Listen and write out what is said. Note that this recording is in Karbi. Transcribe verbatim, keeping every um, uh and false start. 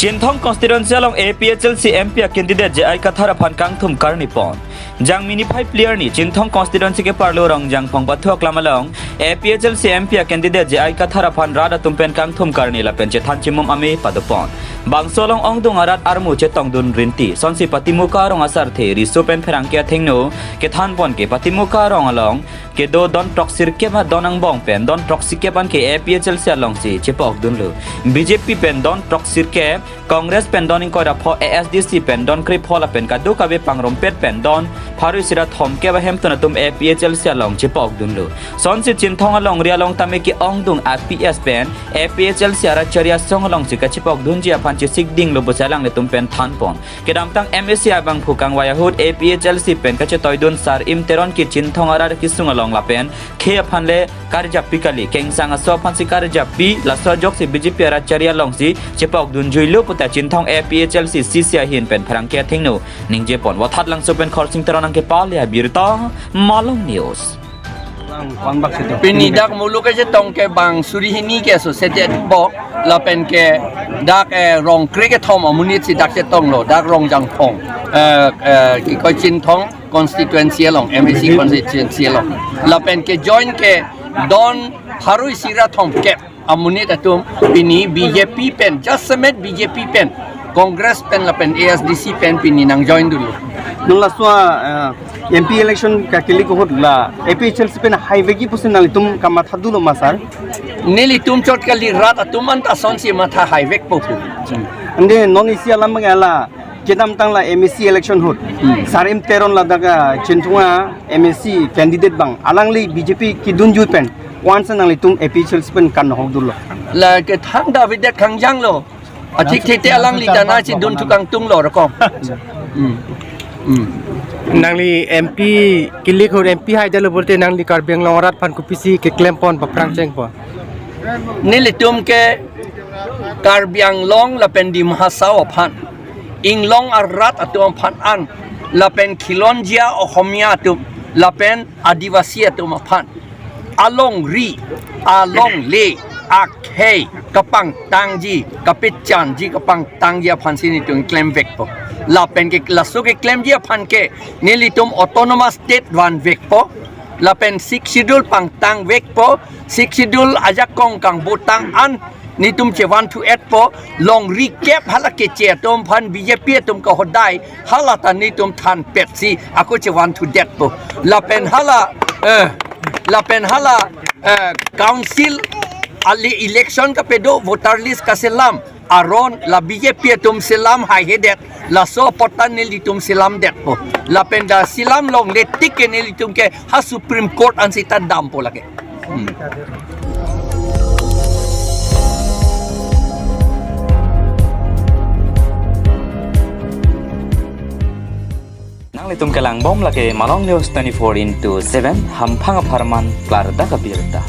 Chinthong constituency along A P H L C M P a candidate J I Kathar aphan kangthum karni pon. Jangmi niphai phli arni Chinthong constituency keparlo Rongjangphong pathu aklam along A P H L C M P a candidate J I Kathar aphan rat atum pen kangthum karni lapen chethan chimum ame pado pon. Bangso along ongdung arat armu chetongdun rinti. Sonsi Patimuka arong asarthe riso pen pherangke athengno kethan pon ke Patimuka arong along kedo don throksi kep ma don angbong pen don throksi kep an ke A P H L C alongsi chepokdunlo. B J P pen don throksi kep, Congress pen don ingkoi ra pho, A S D C pen don krepho lapen kadokave pangrumpet pen don pharo isi ra thomkep ahemtun atum A P H L C along chepokdunlo. Sonsi Chinthong alongri along tame ke ongdung a P S pen A P H L C arat chari asong alongsi kachepokdunji aphan chesikdinglo pusi alanglitum pen than pon. Kedamtang M A C abangphu kangvai ahut A P H L C pen kachetoidun Sarim Teron ke Chinthong arat kesung along lapen khei aphan le karjapi kali, kengsang aso aphansi karjapi, laso ajoksi B J P arat chari alongsi chepokdunjuilo puta Chinthong A P H L C C C ahin pen pherangke athengno ningje pon. Wathat Langso pen Khorsing Teron nangkepale abirta, Malong News. Pini dak muluk kachetong ke bang suri hini ke associated bok lapen ke dak, eh, rong krekethom amonit si dak chetonglo, dak Rongjangphong, eh, eh, kikoi Chinthong constituency along, M A C constituency along. Lapen ke join ke don pharo isi ra thomkep amonit atum pini B J P pen, jasemet B J P pen, Congress pen lapen A S D C pen pini nangjoindunlo. Non laso, eh, M P election kakilik ahut la A P H L C pen haivekji pusi nanglitum kamathadunlo ma sir? Nelitum chot kali, rat atum anta sonsi matha haivekpo pu. Ante non isi alam bang la kedamtang la M A C election ahut, hmm, Sarim Teron ladak, ah, Chinthong a M A C candidate bang alangli B J P kedunjui pen, once nanglitum A P H L C pen kan hokdunlo. La kethang David de kangjanglo. Athik thete alangli ta nangchedun thukangtunglo rokong. Hmm. Hmm. Nangli M P kilik ahut M P haidetlo pulote nangli Karbi Anglong arat aphan kopisi keklem pon, paphrang cheng pon? Nelitum ke Karbi Anglong lapen Dima Hasao aphan, inglong arat atum aphan an, lapen khilonjia Ohomia atum, lapen Adivasi atum aphan alongri, alongle, akhei kapangtangji, kapechanji, kapangtangji aphansi nelitum klemvekpo. Lapen ke laso keklemji aphan ke nelitum autonomous state vanvekpo. Lapen Sixth Schedule pangtangvekpo. Sixth Schedule ajakong kangbotang an nelitum chevanthu-etpo. Longri kep hala keche atum aphan B J P atum kahodai, hala ta nelitum thanpetsi ako chevanthudetpo. Lapen hala, eh, lapen hala, eh, council ali election kapedo, voter list kaselam aron la B J P atum selam haihedet, laso apot ta nelitum selamdetpo. Lapen dak selam longle tik ke nelitum ke ha Supreme Court ansi ta dampo lake. Hmm. Nanglitum kelangbom lake Malong News twenty-four into seven, hamphang apharman klardak abirta.